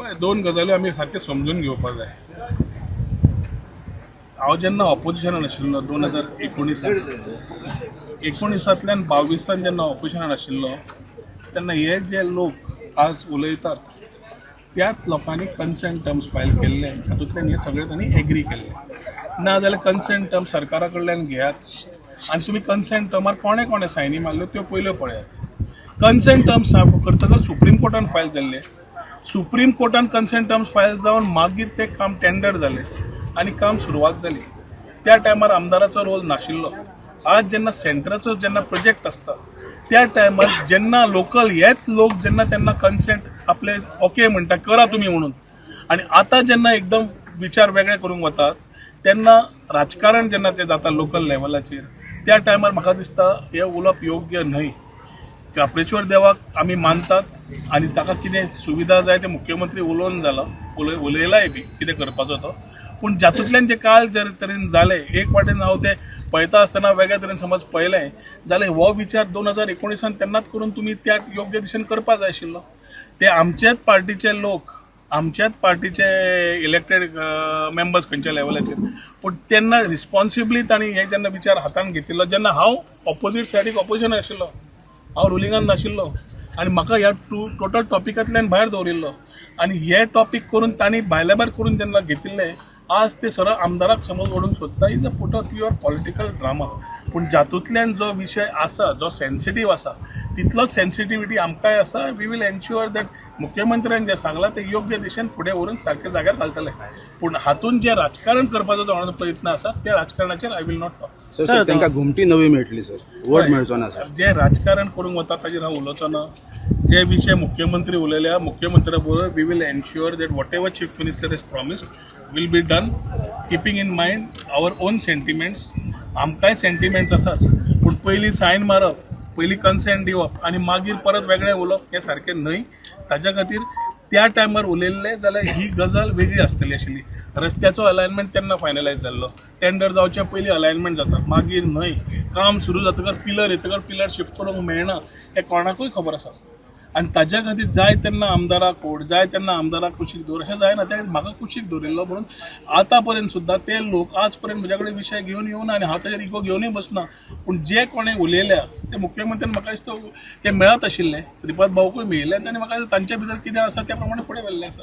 पळय, दोन गजाली आमी सारकें समजून घेवपाक जाय. हांव जेन्ना ऑपोजिशनान आशिल्लो 2019, 19तांतल्यान 22तान जेन्ना ऑपोजिशनान आशिल्लो तेन्ना हे जे लोक आज उलयतात त्याच लोकांनी कन्सेंट टर्म्स फायल केल्ले, तातूंतल्यान हे सगळे तांणी एग्री केल्ले. ना जाल्यार कन्सेंट टर्म सरकारा कडल्यान घेयात आनी तुमी कन्सेंट टर्मार कोणे कोणे सायनी मारल्यो त्यो पयल्यो पळयात. कन्सेंट टर्म्स करतकच सुप्रीम कोर्टान फायल जाल्ले, सुप्रीम कोर्टान कन्सेंट टर्म्स फायल जावन मागीर तें काम टेंडर जालें आनी काम सुरवात जाली. त्या टायमार आमदाराचो रोल नाशिल्लो. आज जेन्ना सेंटराचो जेन्ना प्रोजेक्ट आसता त्या टायमार जेन्ना लोकल हेच लोक जेन्ना तेन्ना कन्सेंट आपले ओके म्हणटा, करा तुमी म्हणून, आनी आतां जेन्ना एकदम विचार वेगळे करूंक वतात तेन्ना राजकारण जेन्ना तें जाता लोकल लेवलाचेर, त्या टायमार म्हाका दिसता हें उलोवप योग्य न्हय. खाप्रेश्वर देवाक आमी मानतात आनी ताका कितें सुविधा जाय ते मुख्यमंत्री उलोवन जाला, उलयलाय बी कितें करपाचो तो. पूण जातूंतल्यान जे काल जे तरेन जालें, एक वाटेन हांव तें पळयता आसतना वेगळ्या तरेन समज पळयलें जाल्यार हो विचार 2019 तेन्नाच करून तुमी त्या योग्य दिशेन करपा जाय आशिल्लो. ते आमच्याच पार्टीचे लोक, आमच्याच पार्टीचे इलेक्टेड मेंबर्स खंयच्या लेवलाचेर, पूण तेन्ना रिस्पॉन्सिबली तांणी हे जेन्ना विचार हातान घेतिल्लो, जेन्ना हांव ऑपोजीट सायडीक ऑपोजिशन आशिल्लो, हांव रुलिंगान नाशिल्लो आनी म्हाका ह्या टोटल टॉपिकांतल्यान भायर दवरिल्लो आनी हे टॉपीक करून तांणी भायल्या भायर करून जेन्ना घेतिल्ले, आज ते सरळ आमदाराक समज ओडूंक सोदता, is a put a pure political drama. पूण जातूंतल्यान जो विशय आसा, जो सेन्सिटीव आसा, तितलोच सेन्सिटिविटी आमकांय आसा. We will ensure that मुख्यमंत्र्यान जें सांगलां तें योग्य दिशेन फुडें व्हरून सारकें जाग्यार घालतले. पूण हातूंत जें राजकारण करपाचो जो प्रयत्न आसा त्या राजकारणाचेर I will not talk. Sir, sir, तांकां घुमटी नवी मेळटली सर, वोट मेळचो ना सर. जे राजकारण करूंक वता ताजेर हांव उलोवचो ना. जे विशय मुख्यमंत्री उलयल्या, मुख्यमंत्र्या बरोबर we will ensure that whatever Chief Minister is promised will be done, keeping in mind our own sentiments. आमकांय सेंटिमेंट्स आसात, पूण पयलीं सायन मारप, पयलीं कन्सेंट दिवप आनी मागीर परत वेगळें उलोवप हें सारकें न्हय. ताज्या खातीर त्या टायमार उलयल्लें जाल्यार ही गजाल वेगळी आसतली आशिल्ली. रस्त्याचो अलायनमेंट तेन्ना फायनलायज जाल्लो. टेंडर जावच्या पयलीं अलायनमेंट जाता, मागीर न्हय. काम सुरू जातकर, पिलर येतकर पिलर शिफ्ट करूंक मेळना हें कोणाकूय खबर आसा. आनी ताज्या खातीर जाय तेन्ना आमदाराक ओड, जाय तेन्ना आमदाराक कुशीक दवर, अशें जायना. ते म्हाका कुशीक दवरिल्लो म्हणून आतां पर्यंत सुद्दां ते लोक आज पर्यंत म्हज्या कडेन विशय घेवन येवना आनी हांव ताजेर इगो घेवनूय बसना. पूण जे कोणें उलयल्या ते मुख्यमंत्र्यान म्हाका दिसता ते मेळत आशिल्ले, श्रीपाद भाऊकूय मेळिल्ले आनी म्हाका दिसता तांच्या भितर कितें आसा त्या प्रमाणे फुडें व्हेल्लें आसा.